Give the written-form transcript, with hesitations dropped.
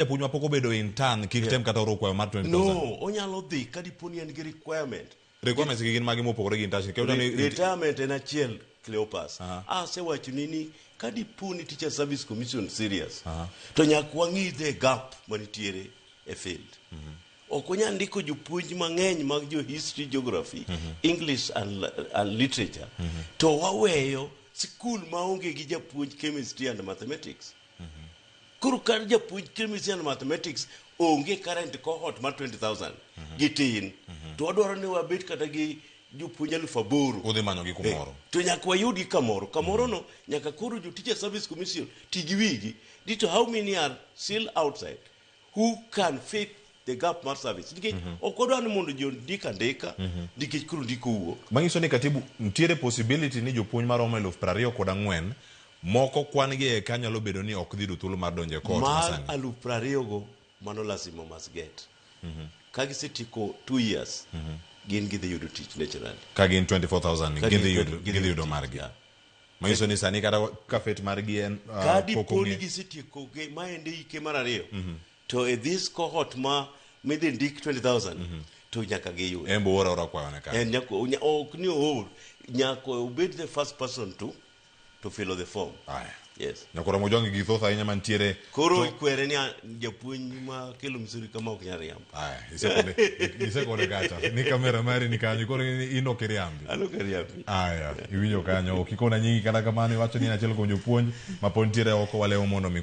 Japuonj ma pok obedo intern kik tem kata oro kwayo mar 20,000. No, onyalo dhi ka dipo ni en gi requirement. Requirements gi gin mage mopogore gi internship? Kendo ni Retirement en achiel, Cleopas. Asewachoni ni ka dipo ni Teacher Service Commission serious, to nyaka wang'i the gap manitiere e field. Ok wanyal ndiko jopuonj mang'eny mag jo history, geography, English and literature, to waweyo sikul maonge gi japuonj chemistry and mathematics. Koro ka japuonj chemistry and mathematics onge current cohort mar 20,000 gitin, to wadwaro ni wabed kata gi jopuonj 8,000. Udhi manyogi kumoro. To nyaka wayudgi kamoro. Kamoro no nyaka koro jo Teacher Service Commission ti gi wigi. Dito how many are still outside who can fit the gap mar service. Nikech ok wadwar ni mondo ji ondik andika nikech koro ndiko owuok. Manyiso ni katibu nitiere possibility ni jopuonj maromo 24,000 moko kwan gi eka nyalo bedo ni ok dhi yudo thuolo mar donjo e court Mar masani. 20,000 go mano lazima must get. Ka gisetieko 2 years, gin gidhi yudo tich naturally. Ka gin 24,000 Ka gidhi yudo margi. Manyiso ni sani kata ka fate margi en Ka pok dipo ni ong'e. gisetieko maende hike mar ariyo, to e this cohort ma midhi ndik 20,000 to nyaka giyud. En bo ora ora kwayone kanyo. En nyaka ok ni oor, nyaka obed the first person to fill the form. Aya. Yes. Nyakoro Mojwang' gi thoth ahinya mantiere. Koro ikwere ni japuonj ma kelo msuri kama ok nyal riambo. Aya, isekone kacha. Ni kamera mari ni kanyo, koro in ok iriambi. An ok ariambi. Aya, iwinjo kanyo. Ok ikona nyingi kata kamano, iwacho ni en achiel kuom jopuonj ma pod nitiere oko walewo mondo mi.